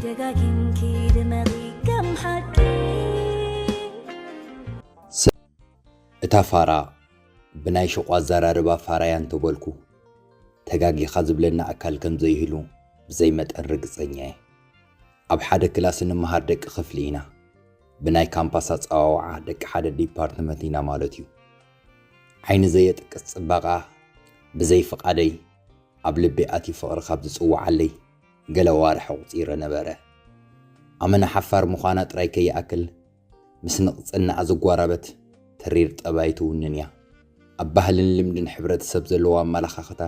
ደጋጊምኪ ድመቒ ከም ሓቂ። እታ ፋራ ብናይ ሹቕ ኣዘራርባ ፋራያ እንተበልኩ፣ ተጋጊኻ ዝብለኒ ኣካል ከም ዘይህሉ ብዘይ መጠን ርግጸኛ እየ። ኣብ ሓደ ክላስ እንመሃር ደቂ ክፍሊ ኢና። ብናይ ካምፓስ ኣጸዋውዓ ደቂ ሓደ ዲፓርትመንት ኢና ማለት እዩ። ዓይኒ ዘየጥቅስ ጽባቐኣ ብዘይ ፍቓደይ ኣብ ልቢ ኣትዩ ፍቕሪ ካብ ዝጽውዓለይ ገለ ኣዋርሕ ኣቑጺረ ነበረ። ኣመና ሓፋር ምዃና ጥራይ ከይኣክል፣ ምስ ንቕጽናኣ ዝጓራበት ተሪር ጠባይ ትውንን እያ። ኣብ ባህልን ልምድን ሕብረተሰብ ዘለዎ ኣመላኻኽታ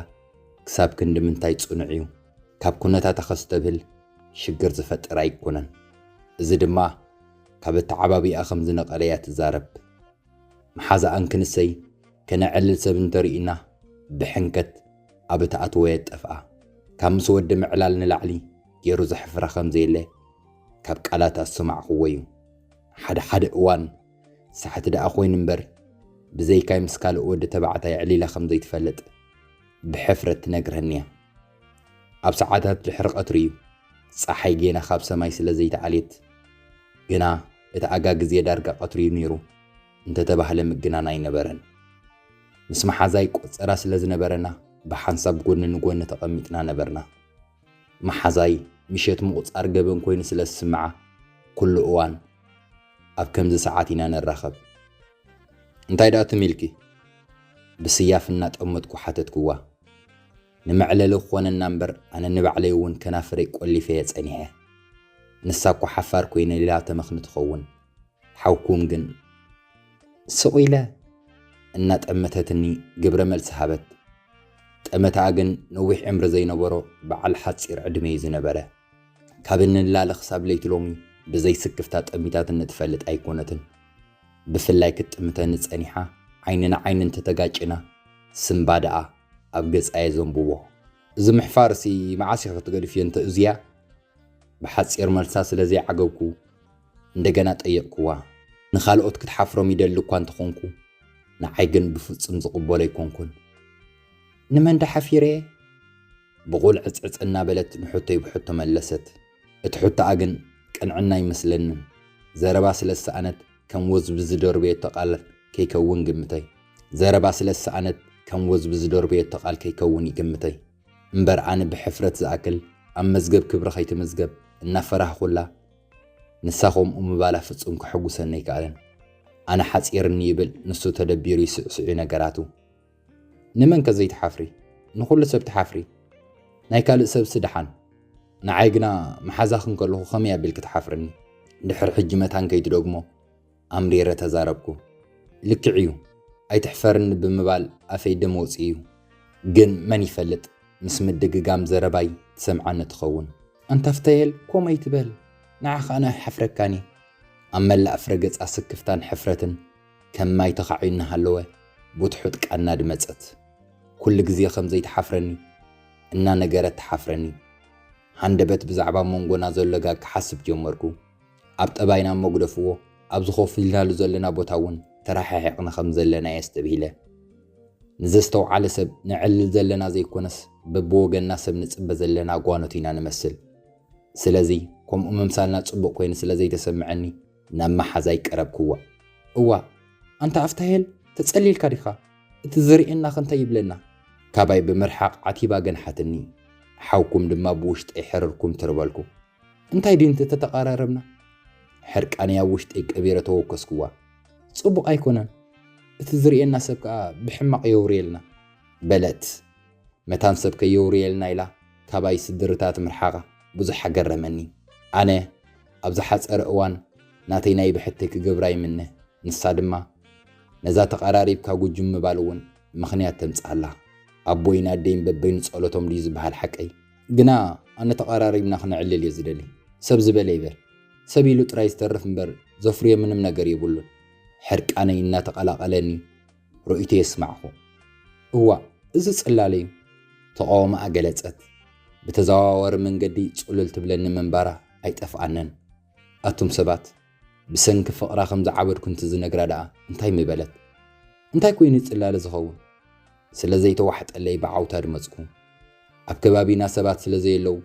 ክሳብ ክንዲ ምንታይ ጽኑዕ እዩ። ካብ ኩነታታ ከስተብህል ሽግር ዝፈጥር ኣይኮነን። እዚ ድማ ካብ ኣተዓባቢኣ ከም ዝነቐለ እያ ትዛረብ። መሓዛኣን ክንሰይ ከነዕልል ሰብ እንተርኢና ብሕንከት ኣብ እታ ኣትዎ እየ ጠፍኣ። ካብ ምስ ወዲ ምዕላል ንላዕሊ ገይሩ ዘሕፍራ ከም ዘየለ ካብ ቃላታ ዝሰማዕኽዎ እዩ። ሓደ ሓደ እዋን ሳሕቲ ደኣ ኮይኑ እምበር ብዘይካይ ምስ ካልእ ወዲ ተባዕታይ ኣዕሊላ ከም ዘይትፈልጥ ብሕፍረት ትነግረኒ እያ። ኣብ ሰዓታት ድሕሪ ቀትሪ እዩ። ጸሓይ ጌና ካብ ሰማይ ስለ ዘይተኣልየት ግና እቲ ኣጋ ግዜ ዳርጋ ቀትሪ እዩ ነይሩ እንተተባህለ ምግናን ኣይነበረን። ምስ መሓዛይ ቆጸራ ስለ ዝነበረና ብሓንሳብ ጎኒ ንጎኒ ተቐሚጥና ነበርና። መሓዛይ ምሸት ምቑጻር ገበን ኮይኑ ስለ ዝስምዓ ኩሉ እዋን ኣብ ከምዚ ሰዓት ኢና ንራኸብ። እንታይ ደኣ ትም ኢልኪ? ብስያፍ እናጠመትኩ ሓተትክዋ። ንመዕለሊ ክኾነና እምበር ኣነ ንባዕለይ እውን ከናፍረይ ቆሊፈ እየ ጸኒሐ። ንሳ እኮ ሓፋር ኮይነ ኢላ ተመኽኒ ትኸውን። ሓውኩም ግን ስቕ ኢለ እናጠመተትኒ ግብረ መልሲ ሃበት። ጠመታኣ ግን ነዊሕ ዕምሪ ዘይነበሮ በዓል ሓጺር ዕድመ እዩ ዝነበረ። ካብ እንላለ ክሳብ ለይቲ ሎሚ ብዘይ ስክፍታ ጠሚታትኒ ትፈልጥ ኣይኮነትን። ብፍላይ ክትጥምተኒ ጸኒሓ ዓይኒ ንዓይኒ እንተተጋጭና ስምባ ደኣ ኣብ ገጻ እየ ዘንብቦ። እዚ ምሕፋርሲ መዓስ ኢኺ ክትገድፍዮ እንተ እዚኣ? ብሓጺር መልሳ ስለ ዘይዓገብኩ እንደገና ጠየቕክዋ። ንኻልኦት ክትሓፍሮም ይደሊ እኳ እንተኾንኩ ንዓይ ግን ብፍጹም ዝቕበሎ ኣይኮንኩን። ንመን ዳ ሓፊረ? ብቑል ዕጽዕጽ እናበለት ንሕቶይ ብሕቶ መለሰት። እቲ ሕቶኣ ግን ቅንዕና ኣይመስለንን። ዘረባ ስለ ዝሰኣነት ከም ወዝቢ ዝደርበየቶ ቃል ከይከውን ግምተይ። ዘረባ ስለ ዝሰኣነት ከም ወዝቢ ዝደርበየቶ ቃል ከይከውን ይግምተይ። እምበር ኣነ ብሕፍረት ዝኣክል ኣብ መዝገብ ክብሪ ከይትምዝገብ እናፈራህኹላ ንሳ ከምኡ ምባላ ፍጹም ከሐጉሰኒ ኣይከኣለን። ኣነ ሓጺርኒ ይብል ንሱ ተደቢሩ ይስዕስዑ ነገራቱ። ንመን ከ ዘይትሓፍሪ? ንኹሉ ሰብ ትሓፍሪ። ናይ ካልእ ሰብሲ ደሓን። ንዓይ ግና መሓዛኺ እንከለኹ ከመይ ኣቢልኪ ትሓፍርኒ? ድሕሪ ሕጂ መታን ከይትደግሞ ኣምሪረ ተዛረብኩ። ልክዕ እዩ ኣይትሕፈርኒ ብምባል ኣፈይ ደም ወፂኡ እዩ። ግን መን ይፈልጥ ምስ ምድግጋም ዘረባይ ትሰምዓኒ ትኸውን። ኣንታ ፍታየል ከምኡ ኣይትበል ንዓኻ ኣነ ኣይሓፍረካን እየ። ኣብ መላእ ፍረ ገፃ ስክፍታን ሕፍረትን ከም ማይ ተኻዕዩ እናሃለወ ብትሑት ቃና ድመፀት። ኩሉ ግዜ ከም ዘይትሓፍረኒ እናነገረት ትሓፍረኒ። ሃንደበት ብዛዕባ መንጎና ዘሎ ጋግ ክሓስብ ጀመርኩ። ኣብ ጠባይና መጉደፍዎ ኣብዚ ኮፍ ኢልናሉ ዘለና ቦታ እውን ተረሓሒቕና ከም ዘለና እየ ኣስተብሂለ። ንዘስተውዓለ ሰብ ነዕልል ዘለና ዘይኮነስ በብወገንና ሰብ ንጽበ ዘለና ኣጓኖት ኢና ንመስል። ስለዚ ከምኡ ምምሳልና ጽቡቕ ኮይኑ ስለ ዘይተሰምዐኒ ናብ መሓዛይ ቀረብክዋ። እዋ ኣንታ ኣፍታሄል ተጸሊልካ ዲኻ? እቲ ዝርእየናኸ እንታይ ይብለና? ካባይ ብምርሓቕ ዓቲባ ገንሓትኒ። ሓውኩም ድማ ብውሽጠይ ሕርር ኩምትር በልኩ። እንታይ ድዩ እንተ ተተቓራረብና? ሕርቃነይ ኣብ ውሽጠይ ቀቢረ ተወከስክዋ። ጽቡቕ ኣይኮነን፣ እቲ ዝርእየና ሰብ ከኣ ብሕማቕ የውርየልና በለት። መታን ሰብ ከየውርየልና ኢላ ካባይ ስድርታት ምርሓቓ ብዙሕ ኣገረመኒ። ኣነ ኣብ ዝሓጸረ እዋን ናተይ ናይ ብሕተይ ክገብራ ይምነ። ንሳ ድማ ነዛ ተቐራሪብካ ጉጅም ምባል እውን ምኽንያት ተምጽኣላ። ኣቦይን ኣደይን በበይኑ ጸሎቶም ድዩ ዝበሃል ሓቀይ? ግና ኣነ ተቐራሪብና ክነዕልል እየ ዝደሊ። ሰብ ዝበለ ይበል። ሰብ ኢሉ ጥራይ ዝተርፍ እምበር ዘፍርዮ ምንም ነገር የብሉን። ሕርቃነይ እናተቐላቐለኒ ርእይቶ የስማዕኹ። እዋእ እዚ ጽላለ እዩ። ተቓውሞኣ ገለጸት። ብተዘዋዋሪ መንገዲ ጽሉል ትብለኒ ምንባራ ኣይጠፍኣንን። ኣቱም ሰባት ብሰንኪ ፍቕራ ከም ዝዓበድኩ እንትዝነግራ ደኣ እንታይ ምበለት? እንታይ ኮይኑ ጽላለ ዝኸውን? ስለ ዘይተዋሕጠለይ ብዓውታ ድመጽኩ። ኣብ ከባቢና ሰባት ስለ ዘየለዉ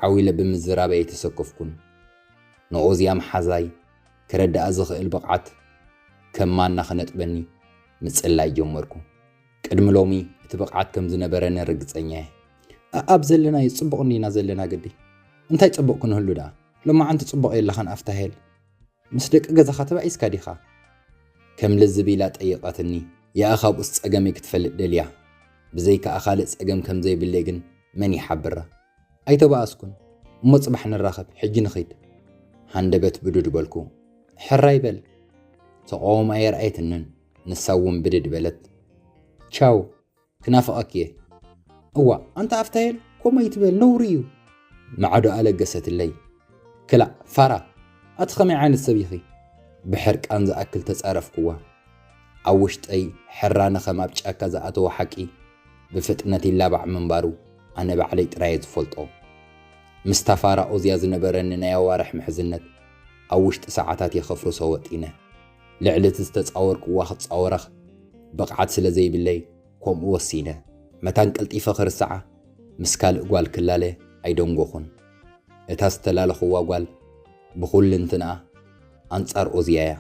ዓው ኢለ ብምዝራበይ ኣይተሰከፍኩን። ንኦዝያ መሓዛይ ክረድኣ ዝኽእል ብቕዓት ከም ማና ክነጥበኒ ምጽላይ ጀመርኩ። ቅድሚ ሎሚ እቲ ብቕዓት ከም ዝነበረኒ ርግጸኛ እየ። ኣኣብ ዘለናዮ ጽቡቕ እንዲና ዘለና ግዲ። እንታይ ጽቡቕ ክንህሉ ደኣ? ሎማዓንቲ ጽቡቕ የለኻን ኣፍታሄል። ምስ ደቂ ገዛኻ ተባኢስካ ዲኻ? ከም ልዝብ ኢላ ጠየቐትኒ። ያኣ ካብኡስ ጸገመይ ክትፈልጥ ደልያ። ብዘይካኣ ካልእ ጸገም ከም ዘይብለይ ግን መን ይሓብራ? ኣይተባኣስኩን። እሞ ጽባሕ ንራኸብ፣ ሕጂ ንኺድ። ሃንደበት ብዱድ በልኩ። ሕራይ በል። ተቃውሞ ኣየርኣየትንን። ንሳ እውን ብድድ በለት። ቻው፣ ክናፍቐኪ እየ። እዋ፣ ኣንታ ኣፍታየል፣ ከምኡ ኣይትበል፣ ነውሪ እዩ። ማዕዶ ኣለገሰትለይ። ክላእ፣ ፋራ፣ ኣቲ ከመይ ዓይነት ሰብ ኢኺ? ብሕርቃን ዝኣክል ተጻረፍኩዋ። ኣብ ውሽጠይ ሕራነ ከም ኣብ ጫካ ዝኣተወ ሓቂ ብፍጥነት ይላባዕ ምንባሩ ኣነ ባዕለይ ጥራይ እየ ዝፈልጦ። ምስታ ፋራ ኦዝያ ዝነበረኒ ናይ ኣዋርሕ ምሕዝነት ኣብ ውሽጢ ሰዓታት እየ ከፍርሶ ወጢነ። ልዕሊ እቲ ዝተጻወርኩዋ ክጻወረኽ ብቕዓት ስለ ዘይብለይ ከምኡ ወሲነ። መታን ቀልጢፈ ክርስዓ ምስ ካልእ ጓል ክላለ ኣይደንጎኹን። እታ ዝተላለኽዋ ጓል ብኹልንትንኣ ኣንጻር ኦዝያ እያ።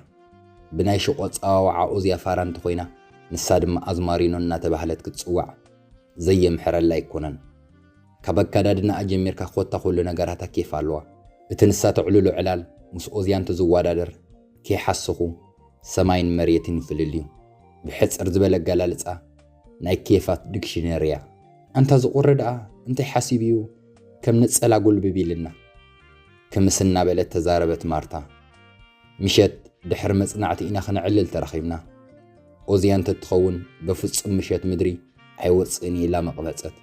ብናይ ሽቖ ኣጸዋውዓ ኦዝያ ፋራ እንተኾይና፣ ንሳ ድማ ኣዝማሪኖ እናተባህለት ክትጽዋዕ ዘየምሕረላ ኣይኮነን። ካብ ኣከዳድናኣ ጀሚርካ ኮታ ኩሉ ነገራታ ኬፍ ኣለዋ። እቲ ንሳ ተዕልሎ ዕላል ምስ ኦዝያ እንተዝወዳደር ከይሓሰኹ ሰማይን መሬትን እዩ ፍልልዩ። ብሕጽር ዝበለ ኣገላልጻ ናይ ኬፋት ዲክሽነሪ እያ። ኣንታ ዝቑሪ ደኣ እንታይ ሓሲቡ እዩ ከም ነጸላ ጉልብብ ኢልና? ክምስ እናበለት ተዛረበት ማርታ። ምሸት ድሕሪ መጽናዕቲ ኢና ክነዕልል ተራኺብና። ኦዝያ እንተትኸውን በፍጹም ምሸት ምድሪ ኣይወጽእን እየ ኢላ መቕበጸት።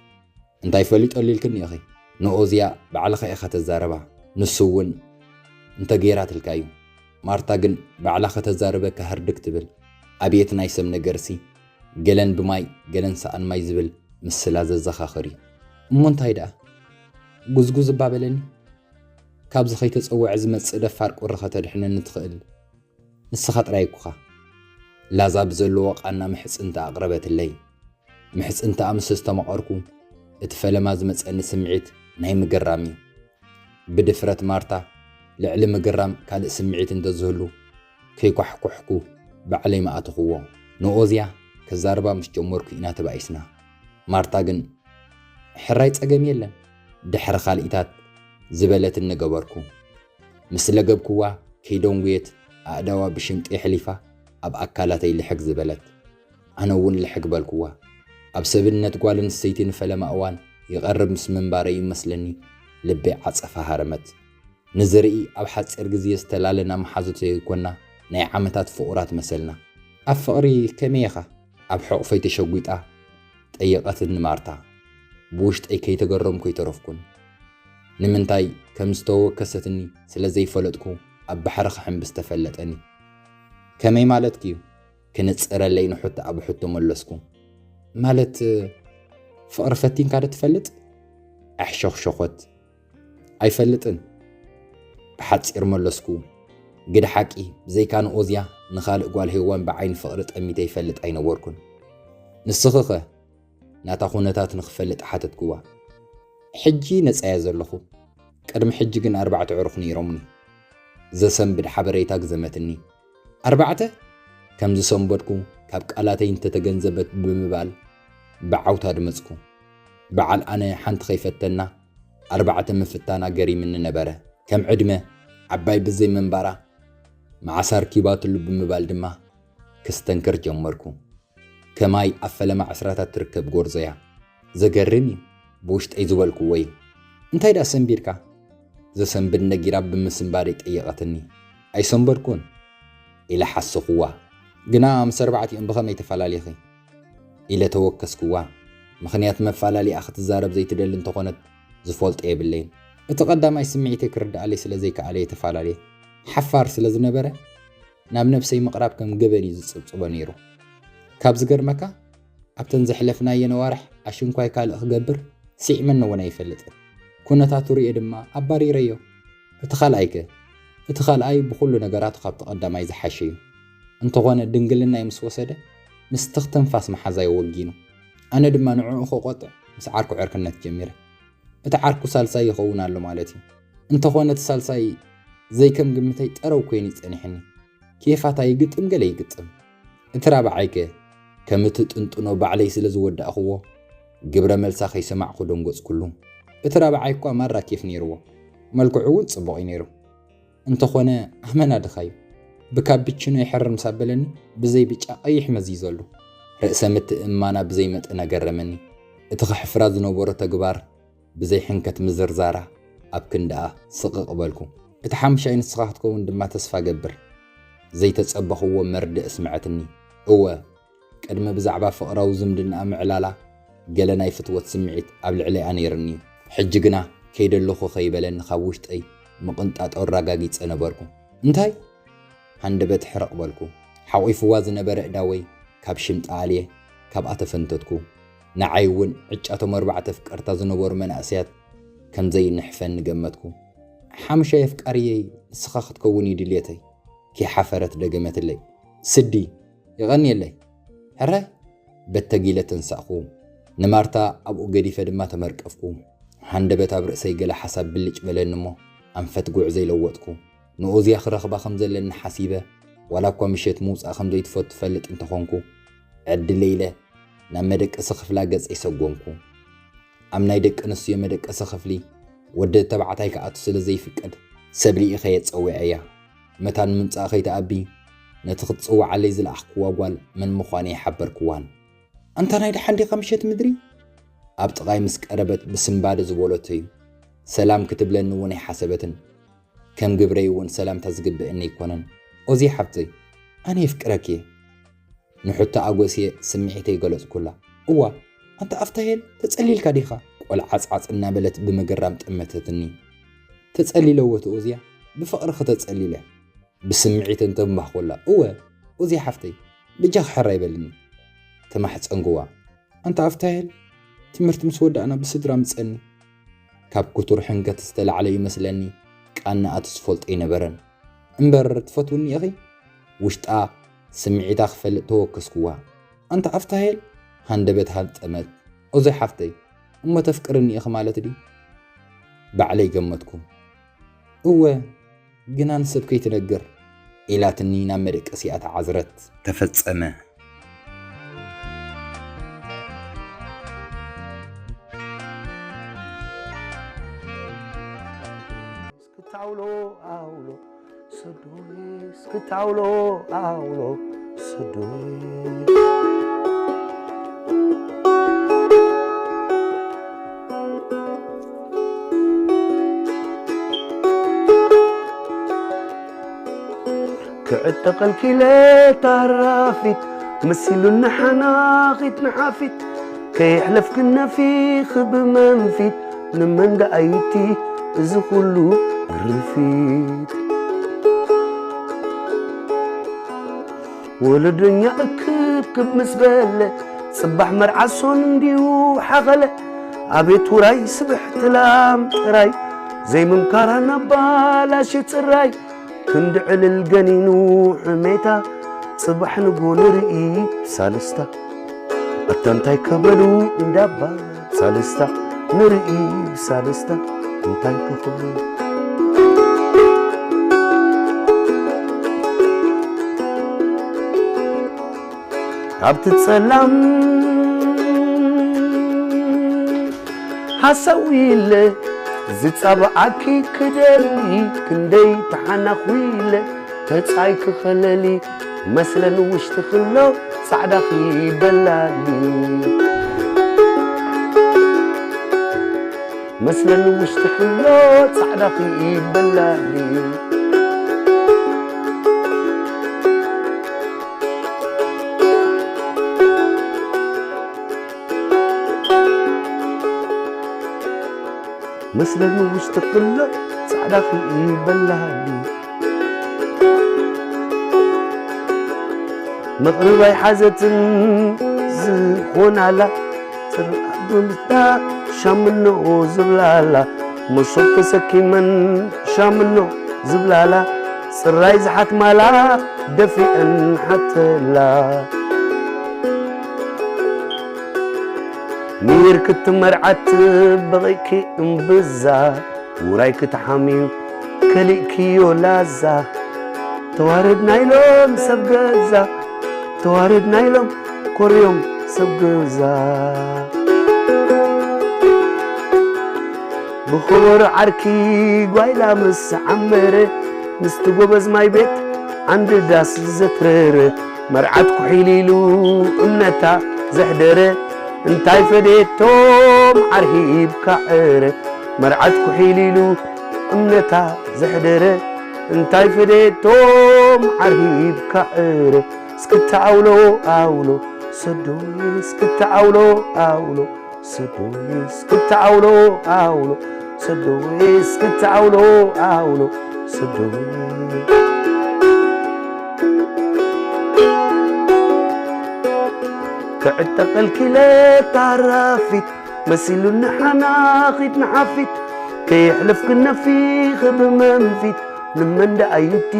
እንታይ ፈሊጠሉ ኢልክኒ ኢኺ? ንኦዝያ ባዕልኻ ኢኻ ተዛረባ። ንሱ እውን እንተ ገይራትልካ እዩ። ማርታ ግን ባዕላ ከተዛርበካ ህርድግ ትብል። ኣብየት ናይ ሰብ ነገርሲ፣ ገለን ብማይ ገለን ሰኣን ማይ ዝብል ምስላ ዘዘኻኽር እዩ። እሞ እንታይ ደኣ? ጉዝጉዝ እባ በለኒ። ካብዚ ከይተጸውዐ ዝመጽእ ደፋር ቁሪ ከተድሕነኒ ትኽእል ንስኻ ጥራይ እኮኻ። ላዛ ብዘለዎ ቃና ምሕጽንታ ኣቕረበትለይ። ምሕጽንታኣ ምስ ኣስተማቐርኩ፣ እቲ ፈለማ ዝመጸኒ ስምዒት ናይ ምግራም እዩ። ብድፍረት ማርታ ልዕሊ ምግራም ካልእ ስምዒት እንተዝህሉ፣ ከይኳሕኳሕኩ ባዕለይ ምኣተኽዎ። ንኦዝያ ከዛርባ ምስ ጀመርኩ ኢና ተባኢስና። ማርታ ግን፣ ሕራይ ጸገም የለን፣ ድሕሪ ካልኢታት ዝበለትኒ ገበርኩ። ምስ ለገብክዋ ከይደንጉየት ኣእዳዋ ብሽምጢ ኣሕሊፋ ኣብ ኣካላተይ ልሕግ ዝበለት። ኣነ እውን ልሕግ በልክዋ። ኣብ ሰብነት ጓል ኣንስተይቲ ንፈለማ እዋን ይቐርብ ምስ ምንባረይ እዩ መስለኒ ልበይ ዓጸፋ ሃረመት። ንዝርኢ ኣብ ሓጺር ግዜ ዝተላለና መሓዙት ዘይኮና ናይ ዓመታት ፍቑራት መሰልና። ኣብ ፍቕሪ ከመይ ኢኻ? ኣብ ሕቑፈይ ተሸጒጣ ጠየቐትኒ ማርታ። ብውሽጠይ ከይተገረምኩ ኣይተረፍኩን። ንምንታይ ከም ዝተወከሰትኒ ስለ ዘይፈለጥኩ ኣብ ባሕሪ ክሕምብስ ተፈለጠኒ። ከመይ ማለትኪ እዩ? ክነጽረለይ ንሕቶኣ ብሕቶ መለስኩ። ማለት ፍቕሪ ፈቲንካ ዶ ትፈልጥ? ኣሕሸኽሸኾት። ኣይፈልጥን። ብሓጺር መለስኩ። ግደ ሓቂ፣ ብዘይካ ንኦዝያ ንኻልእ ጓል ሄዋን ብዓይኒ ፍቕሪ ጠሚተ ይፈልጥ ኣይነበርኩን። ንስኺኸ? ናታ ኩነታት ንኽፈልጥ ሓተትክዋ። ሕጂ ነጻ እየ ዘለኹ። ቅድሚ ሕጂ ግን ኣርባዕተ ኣዕሩኽ ነይሮምኒ። ዘሰንብድ ሓበሬታ ግዘመትኒ። ኣርባዕተ? ከም ዝሰንበድኩ ካብ ቃላተይ እንተተገንዘበት ብምባል ብዓውታ ድመጽኩ። በዓል ኣነ ሓንቲ ከይፈተና ኣርባዕተ ምፍታና ገሪምኒ ነበረ። ከም ዕድመ ዓባይ ብዘይ ምንባራ መዓስ ኣርኪባትሉ ብምባል ድማ ክስተንክር ጀመርኩ። ከማይ ኣብ ፈለማ ዕስራታት ትርከብ ጎርዞ እያ። ዘገርም እዩ፣ ብውሽጠይ ዝበልክዎ እዩ። እንታይ ደኣ ሰንቢድካ? ዘሰንብድ ነጊራ ብምስንባደይ ጠየቐትኒ። ኣይሰንበድኩን ኢለ ሓሰኽዋ። ግና ምስ ኣርባዕቲኦም ብኸመይ ተፈላለኺ? ኢለ ተወከስክዋ። ምኽንያት መፈላለይኣ ክትዛረብ ዘይትደሊ እንተኾነት ዝፈልጦ የብለይን። እቲ ቀዳማይ ስምዒተይ ክርድኣለይ ስለ ዘይከኣለ እየ ተፈላለየ። ሓፋር ስለ ዝነበረ ናብ ነብሰይ ምቕራብ ከም ገበን እዩ ዝጽብጽቦ ነይሩ። ካብ ዝገርመካ፣ ኣብተን ዘሕለፍናየን ኣዋርሕ ኣሽንኳይ ካልእ ክገብር ስዒመኒ እውን ኣይፈልጥን። ኩነታቱ ርእየ ድማ ኣባሪረዮ። እቲ ካልኣይከ? እቲ ካልኣይ ብኹሉ ነገራቱ ካብቲ ቀዳማይ ዝሓሸ እዩ። እንተኾነ ድንግልናይ ምስ ወሰደ፣ ምስቲ ክትንፋስ መሓዛይ ወጊኑ። ኣነ ድማ ንዕኡ ክቖጥዕ ምስ ዓርኩ ዕርክነት ጀሚረ። እቲ ዓርኩ ሳልሳይ ይኸውን ኣሎ ማለት እዩ። እንተኾነ እቲ ሳልሳይ ዘይከም ግምተይ ጠረው ኮይኑ እዩ ጸኒሕኒ። ኬፋታ ይግጥም ገለ ይግጥም። እቲ ራብዓይከ ከም እቲ ጥንጥኖ ባዕለይ ስለ ዝወዳእኽዎ ግብረ መልሳ ከይሰማዕኩ ደንጎጽኩሉ። እቲ ራብዓይ እኳ ማራ ኬፍ ነይርዎ። መልክዑ እውን ጽቡቕ እዩ ነይሩ። እንተኾነ ኣመና ድኻ እዩ። ብካፕቺኖ ይሕርር ምስ ኣበለኒ ብዘይ ብጫ ቀይሕ መዚዘሉ። ርእሰ ምትእምማና ብዘይ መጠን ኣገረመኒ። እቲ ከሕፍራ ዝነበሮ ተግባር ብዘይ ሕንከት ምዝርዛራ ኣብ ክንድኣ ስቕቕ በልኩ። እቲ ሓምሻይ ንስኻ ክትከውን ድማ ተስፋ ገብር። ዘይተጸበኽዎ መርድእ ኣስምዐትኒ። እወ፣ ቅድሚ ብዛዕባ ፍቕራዊ ዝምድናኣ ምዕላላ ገለ ናይ ፍትወት ስምዒት ኣብ ልዕለይኣ ነይርኒ እዩ። ሕጂ ግና ከይደለኹ ከይበለኒ ካብ ውሽጠይ ምቕንጣጦ ኣራጋጊጸ ነበርኩ። እንታይ? ሃንደበት ሕርቕ በልኩ። ሓቑፍዋ ዝነበረ እዳወይ ካብ ሽምጣ ኣልየ ካብኣ ተፈንተትኩ። ንዓይ እውን ዕጫቶም ኣርባዕተ ፍቀርታ ዝነበሩ መናእሰያት ከም ዘይንሕፈኒ ገመትኩ። ሓምሻይ ኣፍቃሪየይ ንስኻ ክትከውን እዩ ድልየተይ። ከይሓፈረት ደገመትለይ። ስዲ፣ የቐንየለይ። ሕራይ፣ በተግ ኢለ ተንሳእኩ። ንማርታ ኣብኡ ገዲፈ ድማ ተመርቀፍኩ። ሃንደበት ኣብ ርእሰይ ገለ ሓሳብ ብልጭ በለኒ እሞ ኣንፈት ጉዕዘይ ለወጥኩ። ንኦዝያ ክረኽባ ከም ዘለኒ ሓሲበ፣ ዋላ እኳ ምሸት ምውጻእ ከም ዘይትፈቱ ፈልጥ እንተኾንኩ፣ ዕድለይ ኢለ ናብ መደቀሲ ክፍላ ገጸይ ሰጎምኩ። ኣብ ናይ ደቂ ኣንስትዮ መደቀሲ ክፍሊ ወዲ ተባዕታይ ክኣቱ ስለ ዘይፍቀድ፣ ሰብ ልኢኸ እየ ጸዊዐያ። መታን ምምጻእ ከይትኣቢ፣ ነቲ ክትጽውዓለይ ዝለኣኽክዋ ጓል መን ምዃነይ ሓበርክዋን። ኣንታ ናይ ደሓን ዲኻ ምሸት ምድሪ? ኣብ ጥቓይ ምስ ቀረበት ብስንባደ ዝበለቶ እዩ። ሰላም ክትብለኒ እውን ኣይሓሰበትን። ከም ግብረይ እውን ሰላምታ ዝግብእኒ ኣይኮነን። ኦዚ ሓብተይ፣ ኣነ የፍቅረኪ እየ። ንሕቶ ኣጎስየ ስምዒተይ ገለጽኩላ። እዋ፣ ኣንታ ኣፍታሄል፣ ተጸሊልካ ዲኻ? ቆልዓ ጻጽ እናበለት ብምግራም ጠመተትኒ። ተጸሊለ እወ እቲ ኦዝያ፣ ብፍቕርኺ ተጸሊለ። ብስምዒት እንተንባህኮላ፣ እወ፣ ኦዝያ ሓፍተይ፣ በጃኺ ሕራይ በልኒ። ተማሕጸንክዋ። ኣንታ ኣፍታሄል፣ ትምህርቲ ምስ ወዳእና ብስድራ ምጸኒ። ካብ ክቱር ሕንከት ዝተላዕለ ይመስለኒ፣ ቃንኣ ትዝፈልጦ ኣይነበረን። እምበር ትፈትውኒ ኢኺ? ውሽጣ ስምዒታ ክፈልጥ ተወከስክዋ። ኣንታ ኣፍታሄል፣ ሃንደበት ሃልጠመት። ኦዞይ ሓፍተይ፣ እሞ ተፍቅርኒ ኢኺ ማለት ድዩ? ባዕለይ ገመትኩ። እወ፣ ግና ንሰብ ከይትነግር፣ ኢላትኒ ናብ መደቀሲኣ ተዓዝረት። ተፈጸመ። እስክታውሎ ኣውሎ ስዱይ፣ እስክታውሎ ኣውሎ ስዱይ። ክዕጠቐልኪ ኢለ ታራፊት መሲሉኒ ሓናኺት ንሓፊት፣ ከየሕለፍክን ነፊኺ ብመንፊት፣ ንመን ደኣይቲ እዚ ኩሉ ግርፊት? ወለዶኛ እክብክብ ምስ በለ፣ ጽባሕ መርዓ ሶን እንድዩ ሓኸለ። ኣቤት ውራይ ስብሕቲ ላም ጥራይ፣ ዘይምምካራ ናብ ባላሽ ጽራይ። ክንዲ ዕልል ገኒኑ ሕሜታ፣ ጽባሕ ንጎ ንርኢ ብሳልስታ። ኣታ እንታይ ከበሉ እንዳባ ሳልስታ፣ ንርኢ ብሳልስታ እንታይ ከኽብሉ። ካብቲ ጸላም ሓሳዊ ኢለ ዝጻብዓኪ ክደሊ፣ ክንደይ ተሓናኹ ኢለ ተጻይ ክኸለሊ፣ መስለን ውሽጢ ክሎ ጻዕዳኺ በላሊ። መስለን ውሽጢ ክሎ ጻዕዳኺ በላሊ። መስለኒ ውሽጢ ክሎ ጻዕዳ ክኢ በላሃሊ። መቕርብ ኣይሓዘትን ዝኾናላ፣ ጽርዓት ብምታ ሻምኖ ዝብላላ፣ መሶብ ተሰኪመን ሻምኖ ዝብላላ፣ ጽራይ ዝሓትማላ ደፊአን ሓተላ። ኒር ክትመርዓት በቒዕኪ እምብዛ፣ ውራይ ክትሓምዩ ከሊእክዮ ላዛ። ተዋረድና ኢሎም ሰብ ገዛ፣ ተዋረድና ኢሎም ኮርዮም ሰብ ገዛ። ብኽቡር ዓርኪ ጓይላ ምስ ዓመረ፣ ምስቲ ጎበዝ ማይ ቤት ዓንዲ ዳስ ዘትረረ፣ መርዓት ኩሒል ኢሉ እምነታ ዘሕደረ፣ እንታይ ፈዴቶም ዓርሂብካ ዕረ። መርዓት ኩሒል ኢሉ እምነታ ዘሕደረ፣ እንታይ ፈዴቶም ዓርሂብካ ዕረ። እስክታ ኣውሎ ኣውሎ ሰዶይ፣ እስክታ ኣውሎ ኣውሎ ሰዶይ፣ እስክታ ኣውሎ ኣውሎ ሰዶይ፣ እስክታ ኣውሎ ኣውሎ ሰዶይ። ክዕጠቐልኪ ኢለ ታራፊት፣ መሲሉኒ ሓናኺት ንሓፊት፣ ከየሕለፍኪ ነፊኺ ብመንፊት፣ ንመን ደኣ እዩ እቲ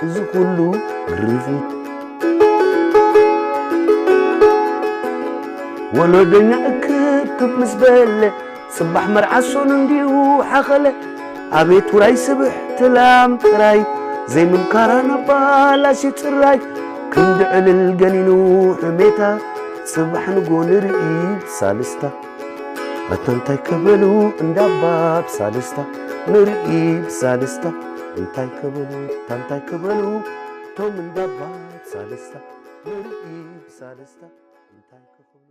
እዚ ኩሉ ግርፊት? ወለዶኛ እክብክብ ምስ በለ፣ ጽባሕ መርዓ ሶኑ እንዲሁ ሓኸለ። ኣቤት ውራይ ስብሕቲ ላም ጥራይ፣ ዘይምምካራ ነባላሽ ጽራይ። ክንዲ ዕልል ገኒኑ ሕሜታ፣ ጽባሕ ንጎ ንርኢ ብሳልስታ። ኣታ እንታይ ከበሉ እንዳባ ብሳልስታ፣ ንርኢ ብሳልስታ። እንታይ ከበሉ፣ ኣታ እንታይ ከበሉ፣ ቶም እንዳባ ብሳልስታ፣ ንርኢ ብሳልስታ። እንታይ ከበሉ።